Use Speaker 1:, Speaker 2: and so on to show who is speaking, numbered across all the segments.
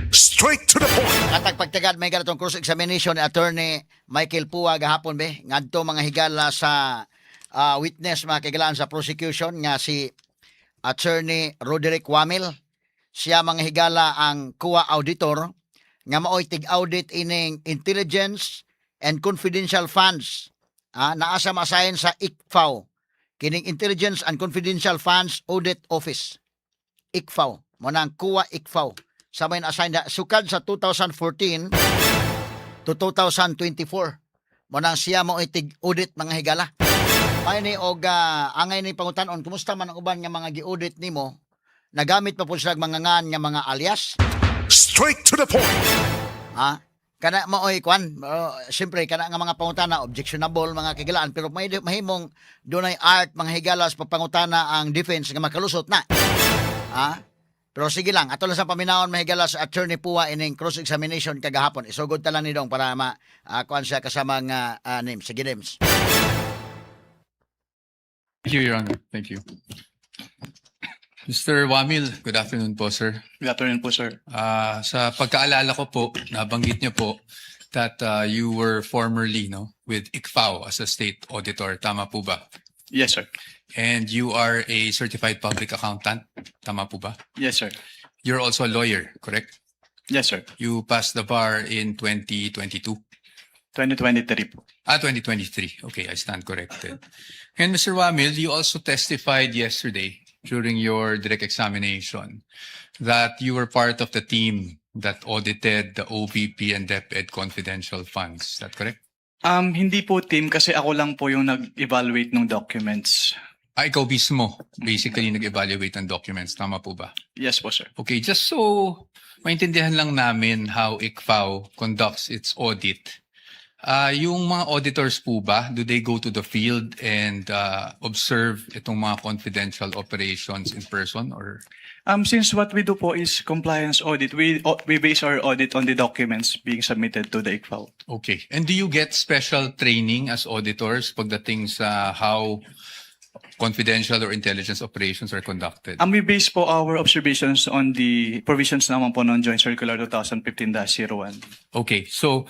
Speaker 1: Straight to the point.
Speaker 2: Katag pagtagad may ganitong cross-examination ni Attorney Michael Pua gahapon be ngadto, mga higala, sa witness, mga kahigalaan, sa prosecution nga si Attorney Roderick Wamil. Siya, mga higala, ang COA auditor nga maoy tig-audit ining intelligence and confidential funds. Naa sa ma-assign sa ICFAO kining Intelligence and Confidential Funds Audit Office, ICFAO. Mo na ang COA ICFAO sa may na-assign na sukad sa 2014 to 2024. Mo nang siya mo tig audit, mga higala. May ni og angay ni pangutan-on, kumusta man ang uban nga mga gi-audit nimo? Nagamit pa po sila mga ngan nga mga alias?
Speaker 1: Straight to the point.
Speaker 2: Ha, kana maoy kwan, siyempre kana nga mga pangutana objectionable, mga kahigalaan, pero may mahimong dunay art, mga higala, sa pagpangutana ang defense nga makalusot na, ha. Pero sige lang, ato lang sa paminawon, mga higala, sa Attorney Pua ining cross examination kagahapon. Isugod ta lang ni Dong para ma kuan siya kasama nga names. Sige, names.
Speaker 3: Thank you, Your Honor. Thank you. Mr. Wamil, good afternoon po, sir.
Speaker 4: Good afternoon po, sir.
Speaker 3: Sa pagkaalala ko po, nabanggit niyo po that you were formerly, no, with ICFAO as a state auditor. Tama po ba?
Speaker 4: Yes, sir.
Speaker 3: And you are a certified public accountant. Tama po ba?
Speaker 4: Yes, sir.
Speaker 3: You're also a lawyer, correct?
Speaker 4: Yes, sir.
Speaker 3: You passed the bar in 2022.
Speaker 4: 2023 po.
Speaker 3: Ah, 2023. Okay, I stand corrected. And Mr. Wamil, you also testified yesterday during your direct examination that you were part of the team that audited the OVP and DepEd confidential funds. Is that correct?
Speaker 4: Hindi po team kasi ako lang po yung nag-evaluate ng documents.
Speaker 3: Ah, ikaw mismo basically nag-evaluate ng documents. Tama po ba?
Speaker 4: Yes po, sir.
Speaker 3: Okay, just so maintindihan lang namin how ICFAO conducts its audit. Yung mga auditors po ba, do they go to the field and observe itong mga confidential operations in person or
Speaker 4: Since what we do po is compliance audit, we base our audit on the documents being submitted to the ICFAO.
Speaker 3: Okay. And do you get special training as auditors pagdating sa how confidential or intelligence operations are conducted?
Speaker 4: We base po our observations on the provisions naman po ng Joint Circular 2015-01.
Speaker 3: Okay. So,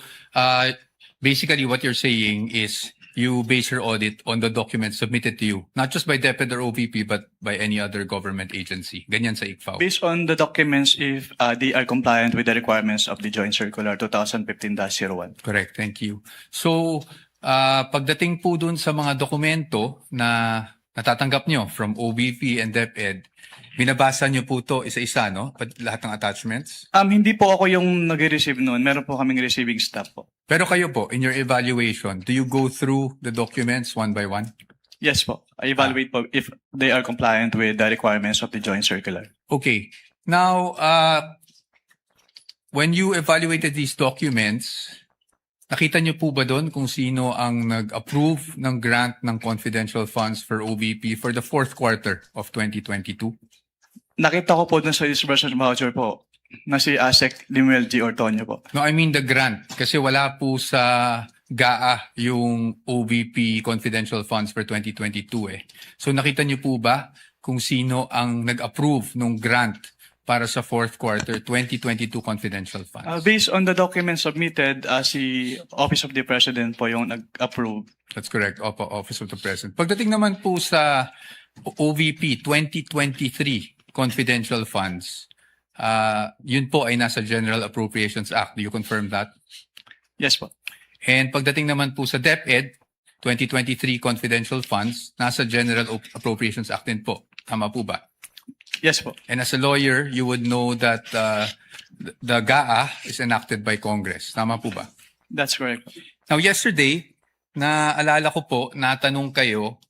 Speaker 3: basically what you're saying is you base your audit on the documents submitted to you, not just by DepEd or OVP, but by any other government agency. Ganyan sa ICFAO.
Speaker 4: Based on the documents, if they are compliant with the requirements of the Joint Circular 2015-01.
Speaker 3: Correct. Thank you. So, pagdating po dun sa mga dokumento na natatanggap nyo from OVP and DepEd, binabasa nyo po to isa-isa, no? Lahat ng attachments?
Speaker 4: Hindi po ako yung nag-receive noon. Meron po kaming receiving staff po.
Speaker 3: Pero kayo po, in your evaluation, do you go through the documents one by one?
Speaker 4: Yes po. I evaluate po if they are compliant with the requirements of the Joint Circular.
Speaker 3: Okay. Now, when you evaluated these documents, nakita niyo po ba doon kung sino ang nag-approve ng grant ng confidential funds for OVP for the fourth quarter of 2022?
Speaker 4: Nakita ko po dun sa disbursement voucher po na si Asec Lemuel G. Ortonio po.
Speaker 3: No, I mean the grant. Kasi wala po sa GAA yung OVP confidential funds for 2022 eh. So nakita niyo po ba kung sino ang nag-approve ng grant para sa fourth quarter 2022 confidential funds?
Speaker 4: Based on the documents submitted, si Office of the President po yung nag-approve.
Speaker 3: That's correct. Opo, Office of the President. Pagdating naman po sa OVP 2023 confidential funds, yun po ay nasa General Appropriations Act. Do you confirm that?
Speaker 4: Yes po.
Speaker 3: And pagdating naman po sa DepEd 2023 confidential funds, nasa General Appropriations Act din po. Tama po ba?
Speaker 4: Yes po.
Speaker 3: And as a lawyer, you would know that the GAA is enacted by Congress. Tama po ba?
Speaker 4: That's correct.
Speaker 3: Now, yesterday, naalala ko po, natanong kayo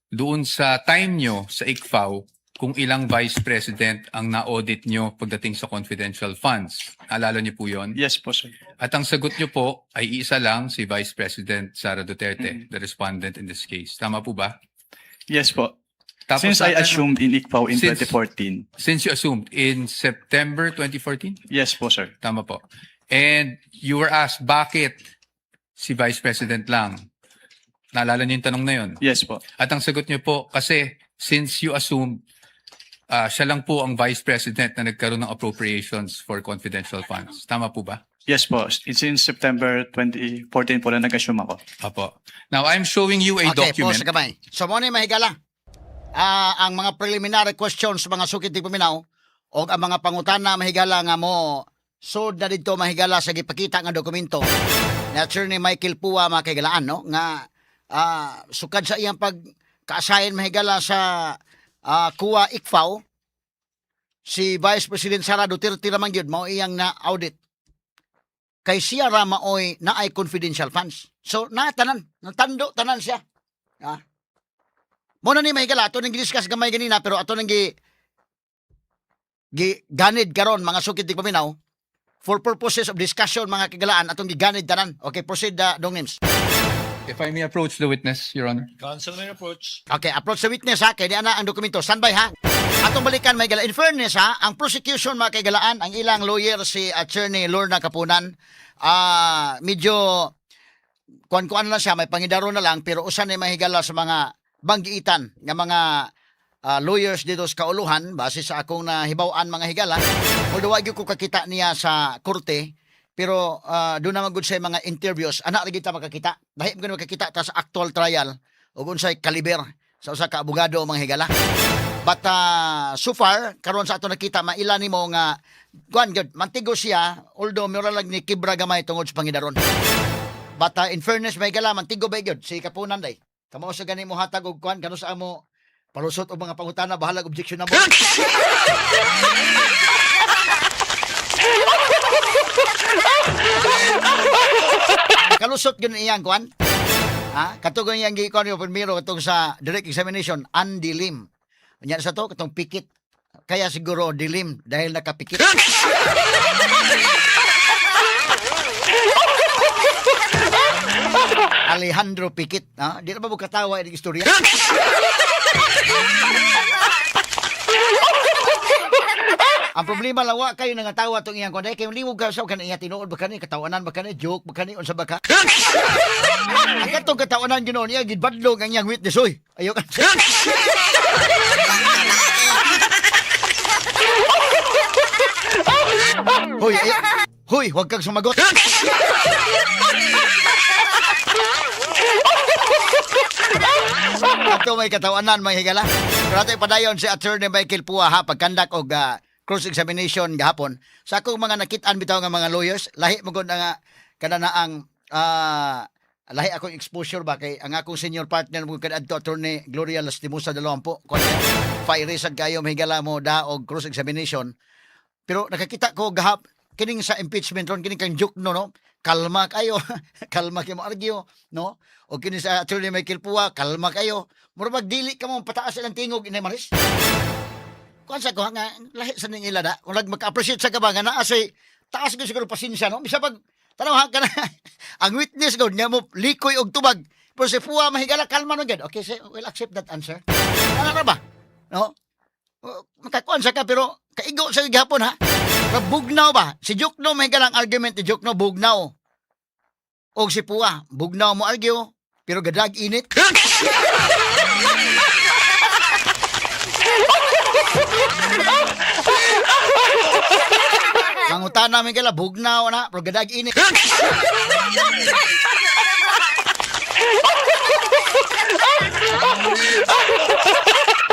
Speaker 3: doon sa time nyo sa ICFAO kung ilang vice president ang na-audit nyo pagdating sa confidential funds. Naalala niyo po yon?
Speaker 4: Yes po, sir.
Speaker 3: At ang sagot nyo po ay isa lang, si Vice President Sara Duterte, the respondent in this case. Tama po ba?
Speaker 4: Yes po.
Speaker 3: Tapos
Speaker 4: Since I assumed in ICFAO in 2014.
Speaker 3: Since you assumed in September 2014?
Speaker 4: Yes po, sir.
Speaker 3: Tama po. And you were asked bakit si Vice President lang. Naalala niyo yung tanong na yun?
Speaker 4: Yes po.
Speaker 3: At ang sagot niyo po, kasi since you assumed, Siya lang po ang Vice President na nagkaroon ng appropriations for confidential funds. Tama po ba?
Speaker 4: Yes po. It's in September 2014 po na nag-assume ako.
Speaker 3: Opo. Now, I'm showing you a
Speaker 2: Okay,
Speaker 3: document.
Speaker 2: pause gamay. So mo ni mahigala. Ang mga preliminary questions, mga sukit di paminaw o ang mga pangutana, mahigala, nga mo sud na didto, mahigala, sa gipakita nga dokumento ni Attorney Michael Pua, mga kahigalaan, no, nga sukad sa iyang pag ka-assign, mahigala, sa COA ICFAO, si Vice President Sara Duterte raman gyud mao iyang na audit kay siya ra maoy naay confidential funds. So natanan, natando tanan siya. Mo na ni mahigala, ato nang gidiscuss gamay ganina, pero ato nang gi gi ganid karon, mga sukit di paminaw, for purposes of discussion, mga kahigalaan, atong giganid tanan. Okay, proceed, Dong Nims.
Speaker 3: If I may approach the witness, Your Honor.
Speaker 5: Counsel may approach.
Speaker 2: Okay, approach the witness ha, kay di ana ang dokumento. Standby ha. Atong balikan may gala. In fairness ha, ang prosecution, mga kaigalaan, ang ilang lawyer si Attorney Lorna Kapunan, medyo kuan-kuan lang siya, may pangidaro na lang, pero usan ni mahigala sa mga banggiitan nga mga lawyers dito sa kauluhan base sa akong nahibaw-an, mga higala. Although wa gyud ko kakita niya sa korte, pero doon naman gud sa mga interviews ana ra gyud ta makakita. Lahi man gud makakita ta sa actual trial ug unsay kaliber sa usa ka abogado, mga higala. But so far karon sa ato nakita, maila nimo nga kuan gyud, mantigo siya, although mura lang ni kibra gamay tungod sa pangidaron. But in fairness, may gala, mantigo ba gyud si Kapunan day. Kamo sa gani mo hatag og kuan kano sa amo palusot og mga pangutana, bahalag objection na mo. Kalusot gyud iyang kuan. Ha? Katong iyang gikuan ni primero katong sa direct examination, andilim. Unya sa to katong pikit. Kaya siguro dilim dahil nakapikit. Alejandro Pikit. Ha? Di na ba mo katawa ining istorya? Ang problema lawa kayo nangatawa tong iyang kuan. Kay liwog ka sa kan iya, tinuod ba kani, katawanan ba kani, joke ba kani, unsa ba ka? Ang katong katawanan Ginoo niya gidbadlog ang iyang witness, oy. Ayo ka. Hoy, ayo. Hoy, huwag kang sumagot. Ato may katawanan, mga higala. Pero ato ipadayon si Attorney Michael Pua ha, pagkandak og cross-examination gahapon. Sa akong mga nakit-an bitaw nga mga lawyers, lahi mo gud nga kada na ang lahi akong exposure ba kay ang akong senior partner mo kadto, Attorney Gloria Lastimosa Dalawampo. Kuan fire sad kayo, mahigala, mo da og cross-examination. Pero nakakita ko gahap kining sa impeachment ron kining kang joke no, kalma kayo, kalma kayo mo argue, no, o kini sa Attorney Michael Pua, kalma kayo, mura dili ka mo pataas ilang tingog inay maris. Kuan sa ko nga lahi sa ning ila da kung maka-appreciate sa ka ba nga naa say taas gyud siguro pasensya, no, bisa pag tanaw ka na ang witness gud nga mo likoy og tubag, pero si Pua, mahigala, kalma no gud. Okay, say, we'll accept that answer, ano na ba, no? O, makakuan sa ka pero kaigo sa gihapon ha. Pero bugnaw ba? Si Jukno, may galang argument ni Jukno, bugnaw. Og si Pua, bugnaw mo argue pero gadag init. Mangutan namin kala bugnaw na pero gadag init.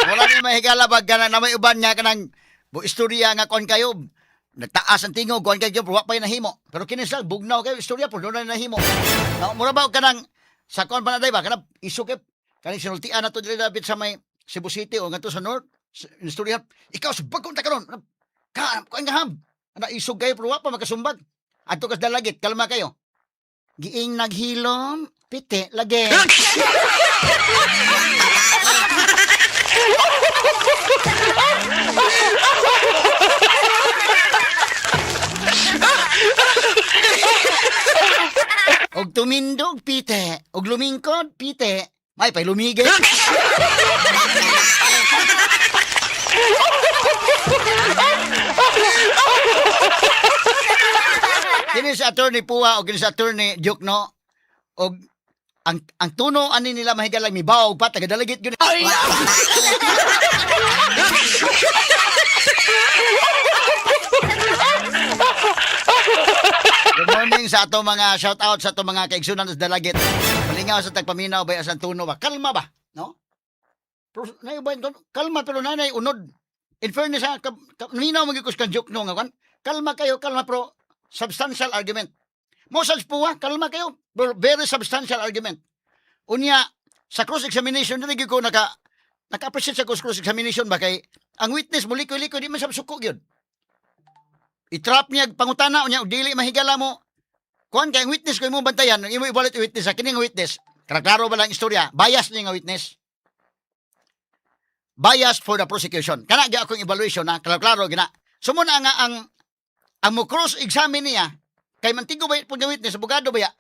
Speaker 2: Wala ni mahigala ba gana na may uban nga kanang bu istorya nga kon kayo nagtaas ang tingog kon kayo pero wa pa nahimo. Pero kini sila bugnaw kayo istorya pero doon na nahimo. Na mura ba og kanang sa kon pa na day ba kanang iso kay kaning sinultian na to diri dapit sa may Cebu City o ngadto sa North istorya ikaw sa bagong ta karon ka kuan ka ham ana isog kayo pero wa pa makasumbag adto kas dalagit, kalma kayo, giing naghilom piti lagi. Og tumindog, pite. Og lumingkod, pite. May pay lumigay. Kini si Attorney Pua o kini si Attorney Jukno og Ang tono ani nila, mahigala, mibawog pa taga Dalagit gyud. Ay! Good morning sa ato mga shout out sa ato mga kaigsunan sa Dalagit. Malingaw sa tagpaminaw ba sa tono ba? Kalma ba? No? Pero nay ba yung tono? Kalma pero nanay unod. In fairness ha, minaw magyud ko joke no nga kan. Kalma kayo, kalma pero substantial argument. Mo sa puwa, kalma kayo. Pero very substantial argument. Unya sa cross examination dili gyud ko naka-appreciate sa cross examination ba kay ang witness mo likoy-likoy, di man sa suko gyud. I-trap niya pangutana unya og dili mahigala mo kuan kay ang witness ko imo bantayan, imo ibalit witness sa kining witness. Klaro ba lang istorya? Bias niya nga witness. Bias for the prosecution. Kana gyud akong evaluation na klaro gina. So muna nga ang mo cross examine niya kay mantigo ba pud nga witness, abogado ba ya?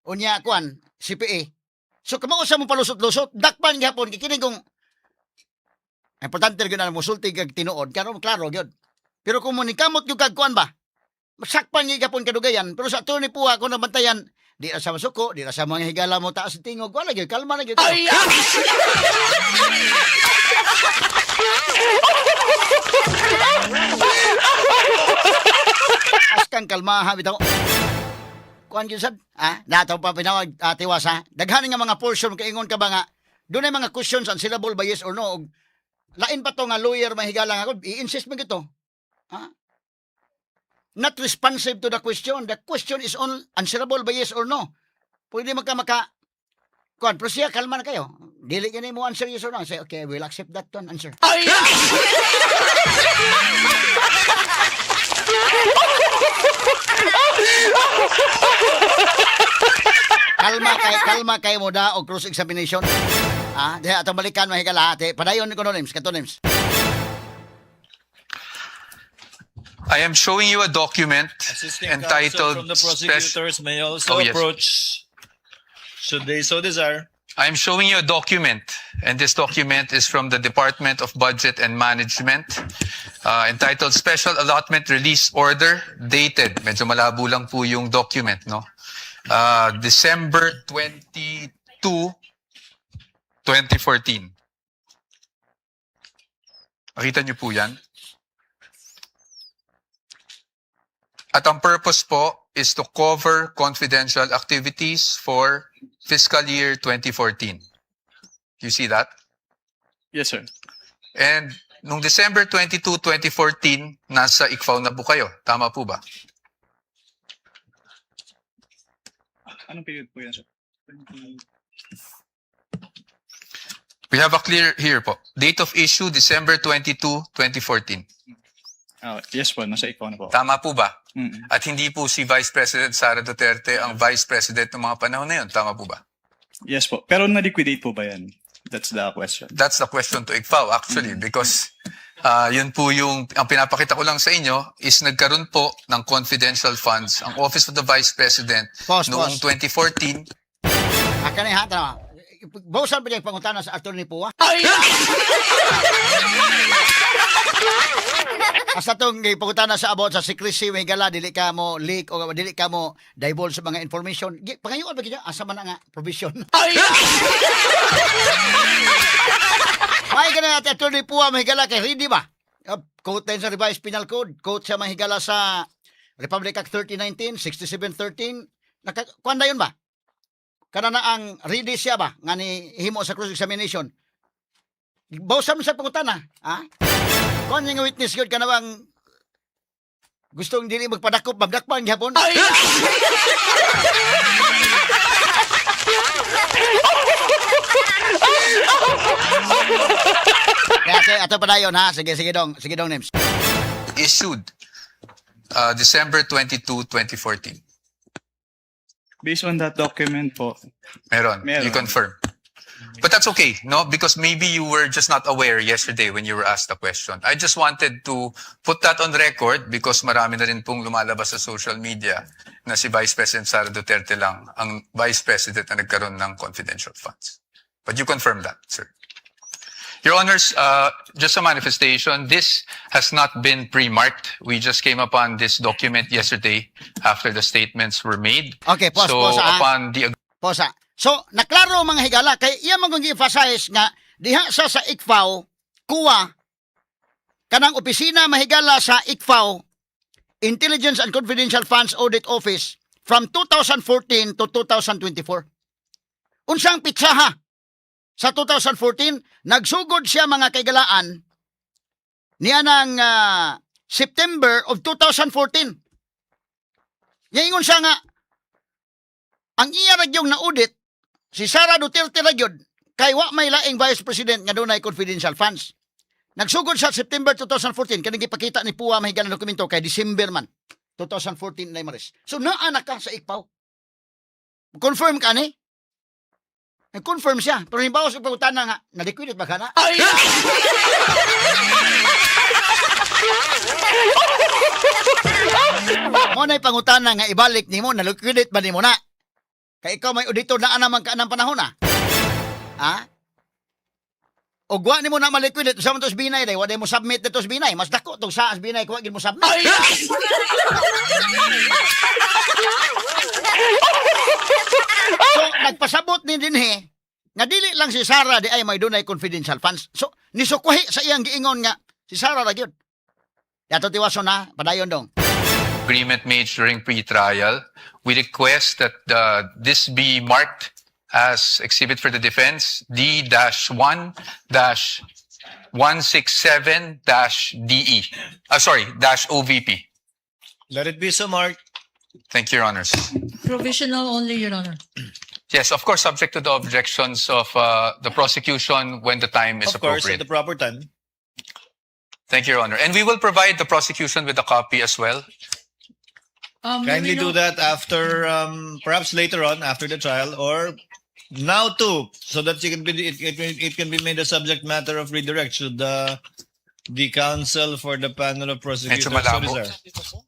Speaker 2: Unya kuan CPA. So kamao sa mo palusot-lusot, dakpan gihapon kay kini kung importante gyud na mosulti kag tinuod karon klaro gyud. Pero kung mo nikamot gyud kag kuan ba, masakpan gyud gihapon kadugayan, pero sa attorney Pua ko nabantayan, di ra sa masuko, di ra sa mga higala mo taas ang tingog, wala gyud, kalma na gyud. Ay! Askang kalmaha bitaw. Kuan gyud sad, ah, nato pa pinawag tiwas ha. Daghan nga mga portion kaingon ka ba nga dunay mga questions answerable by yes or no. Og lain pa to nga lawyer, mahigala nga ako, i-insist mo gito. Ha? Not responsive to the question. The question is on answerable by yes or no. Pwede maka kuan, pero siya kalma na kayo. Dili gani mo answer yes or no. Say, "Okay, we'll accept that one answer." Ay! Kalma kay mo da og cross examination. Ah, diha atong balikan, mahigala ate. Padayon ko no names, kato names.
Speaker 3: I am showing you a document
Speaker 5: Assisting counsel
Speaker 3: entitled
Speaker 5: from the prosecutors may also
Speaker 3: Oh, yes.
Speaker 5: approach should they so desire.
Speaker 3: I am showing you a document, and this document is from the Department of Budget and Management, entitled Special Allotment Release Order, dated, medyo malabo lang po yung document, no? December 22, 2014. Makita niyo po yan? At ang purpose po is to cover confidential activities for fiscal year 2014. You see that?
Speaker 4: Yes, sir.
Speaker 3: And nung December 22, 2014, nasa ICFAO na po kayo. Tama po ba?
Speaker 4: Anong period po yan, sir?
Speaker 3: We have a clear here po. Date of issue, December 22, 2014.
Speaker 4: Ah, yes po, nasa ICFAO na po.
Speaker 3: Tama po ba?
Speaker 4: Mm.
Speaker 3: At hindi po si Vice President Sara Duterte ang Vice President ng mga panahon na yun. Tama po ba?
Speaker 4: Yes po. Pero na-liquidate po ba yan? That's the question.
Speaker 3: That's the question to ICFAO actually because yun po yung ang pinapakita ko lang sa inyo is nagkaroon po ng confidential funds ang Office of the Vice President
Speaker 2: Pause,
Speaker 3: noong
Speaker 2: pause.
Speaker 3: 2014.
Speaker 2: Ah, kani ha, tama. Bawsan pa niya pangutana sa attorney Pua. Asa tong pangutana sa about sa secrecy, may gala dili ka mo leak o dili ka mo divulge sa mga information. Pangayoon ba kanya asa man na nga provision? Ay! May gana at attorney Pua, may gala kay ready ba? Quote din sa Revised Penal Code, quote siya mahigala sa Republic Act 3019, 6713. Naka kuan na yun ba? Kana na ang ready siya ba nga ni himo sa cross examination? Bawsan mo sa pangutana, ha? Kuan nga witness gyud kana bang gustong dili magpadakop, mabdakpan gihapon. Ay! Kaya ate, ato padayon ha. Sige, sige dong. Sige dong, Nims.
Speaker 3: Issued December 22, 2014.
Speaker 4: Based on that document po,
Speaker 3: Meron.
Speaker 4: Meron.
Speaker 3: You confirm. But that's okay, no? Because maybe you were just not aware yesterday when you were asked the question. I just wanted to put that on record because marami na rin pong lumalabas sa social media na si Vice President Sara Duterte lang ang Vice President na nagkaroon ng confidential funds. But you confirm that, sir. Your Honors, just a manifestation. This has not been pre-marked. We just came upon this document yesterday after the statements were made.
Speaker 2: Okay, pause,
Speaker 3: So
Speaker 2: pause, ah.
Speaker 3: upon the
Speaker 2: Posa. So, naklaro, mga higala, kay iya man kong gi-emphasize nga diha sa ICFAO, kuwa kanang opisina, mahigala, sa ICFAO, Intelligence and Confidential Funds Audit Office, from 2014 to 2024. Unsang pitsaha sa 2014, nagsugod siya, mga kaigalaan, niya ng September of 2014. Yaingon siya nga, ang iya ragyong na-audit, si Sara Duterte ra gyud, kay wa may laing vice president nga dunay confidential funds. Nagsugod sa September 2014, kaning gipakita ni Pua, mahigala, dokumento kay December man 2014 na Maris. So naa na ka sa ICFAO. Confirm ka ni? Nag-confirm siya. Pero himbawa sa pangutana nga, na-liquidate ba ka na? Mo na'y pangutana nga ibalik nimo, na-liquidate ba nimo na? Kay ikaw may auditor na naman ka ng panahon na. Ha? O wa nimo na ma-liquidate sa tos Binay day, wa day mo submit dito sa Binay. Mas dako tong sa Binay kung wa gid mo submit. So nagpasabot ni dinhi nga dili lang si Sara di ay may dunay confidential funds. So nisukwahi sa iyang giingon nga si Sara ra gyud. Yato tiwason na, padayon dong.
Speaker 3: Agreement made during pre-trial. We request that this be marked as exhibit for the defense D-1-167-DE. Sorry, -OVP.
Speaker 5: Let it be so marked.
Speaker 3: Thank you, Your Honors.
Speaker 6: Provisional only, Your Honor.
Speaker 3: Yes, of course, subject to the objections of the prosecution when the time is
Speaker 5: Of course, at
Speaker 3: appropriate.
Speaker 5: the proper time.
Speaker 3: Thank you, Your Honor. And we will provide the prosecution with a copy as well.
Speaker 6: May
Speaker 5: Kindly
Speaker 6: we
Speaker 5: do
Speaker 6: know-
Speaker 5: that after, perhaps later on after the trial or now too, so that you can be it, it, it can be made a subject matter of redirect should the counsel for the panel of prosecutors
Speaker 3: Medyo
Speaker 5: so
Speaker 3: malabo.
Speaker 5: desire.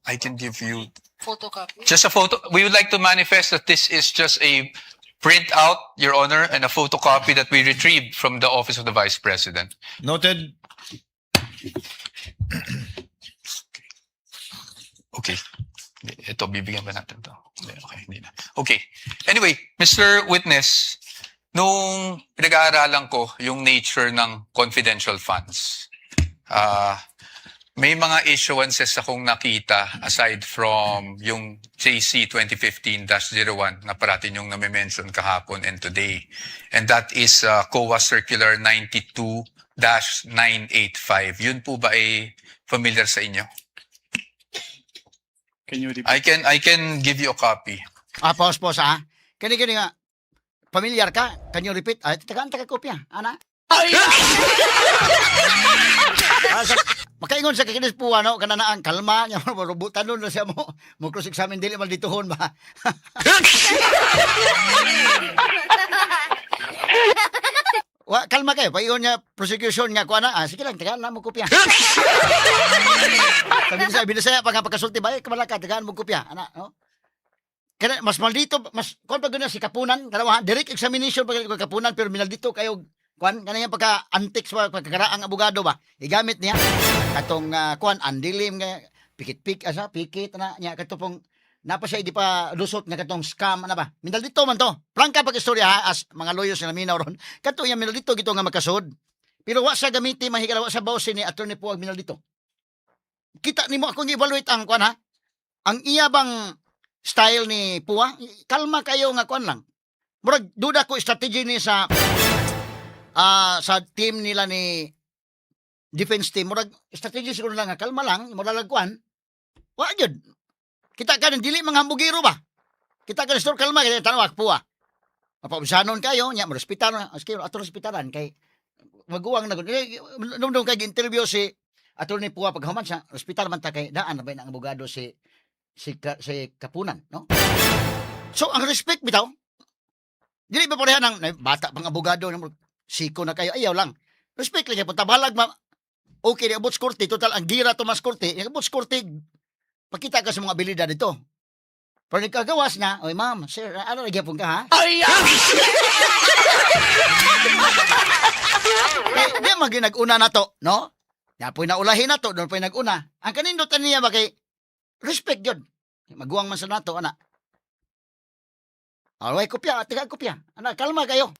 Speaker 3: I can give you
Speaker 6: Photocopy.
Speaker 3: just a photo. We would like to manifest that this is just a printout, Your Honor, and a photocopy that we retrieved from the Office of the Vice President.
Speaker 5: Noted.
Speaker 3: Okay. Ito, bibigyan ba natin to? Hindi, okay, hindi na. Okay. Anyway, Mr. Witness, nung pinag-aaralan ko yung nature ng confidential funds, may mga issuances akong nakita aside from yung JC 2015-01 na parati niyong nami-mention kahapon and today. And that is COA Circular 92-985. Yun po ba ay familiar sa inyo?
Speaker 4: Can you repeat?
Speaker 3: I can give you a copy.
Speaker 2: Ah, pause, pause, ah. Kani kani nga, familiar ka? Can you repeat? Ay, tagaan taga kopya. Ana? Ah, makaingon sa kikinis po, ano, kana na ang kalma, niya, marubutan nun na siya mo cross examine, dili man dituhon ba? Wa, kalma kayo, paingon niya, prosecution nga, kuha na, ah, sige lang, tagaan na mo kopya. Sabi sa Binisaya, pag pagkasulti ba, eh, kamala ka, tagaan mo kopya, ana, no? Kaya mas maldito, mas kuan pa gud na si Kapunan, kanawa direct examination pa gud Kapunan, pero minaldito kayo kuan kanang pagka antics ba, pagkakaraang abogado ba. Igamit niya katong kuan andilim nga pikit-pik asa pikit na niya kato pong napa siya di pa lusot nga katong scam ana ba. Minaldito man to. Prangka pag istorya ha, as mga lawyers nga naminaw ron. Kato iya minaldito gito nga makasud. Pero wa sa gamiti, mahigala, wa sa bawsi ni Attorney Puag minaldito. Kita nimo akong evaluate ang kuan ha. Ang iya bang style ni Pua, kalma kayo nga kuan lang. Murag duda ko strategy ni sa team nila ni defense team. Murag strategy siguro lang nga kalma lang, murag lang kuan. Wa gyud. Kita ka dili mga hambugiro ba? Kita ka store kalma kay tanaw Pua. Mapausanon kayo nya, mo respetar aski ato respetaran kay maguwang na gud. Eh, nung kay interview si Attorney Pua paghuman siya, respetar man ta kay daan na ba ang abogado si Kapunan, no? So ang respect bitaw. Dili ba pareha ng "Nay, bata pang abogado, siko na kayo," ayaw lang. Respect lang punta balag ma okay di abot sa korte, total ang gira to mas korte, abot sa korte pakita ka sa mga abilidad dito. Pero nagkagawas na, "Oy ma'am, sir, ano na gyapon ka ha?" Kay di man gyud nag-una na to, no? Ya po'y naulahin na to, doon po'y nag-una. Ang kanindutan niya ba kay respect yun. Maguwang man sa nato, ana. Alright, kopya, tiga kopya. Ana, kalma kayo.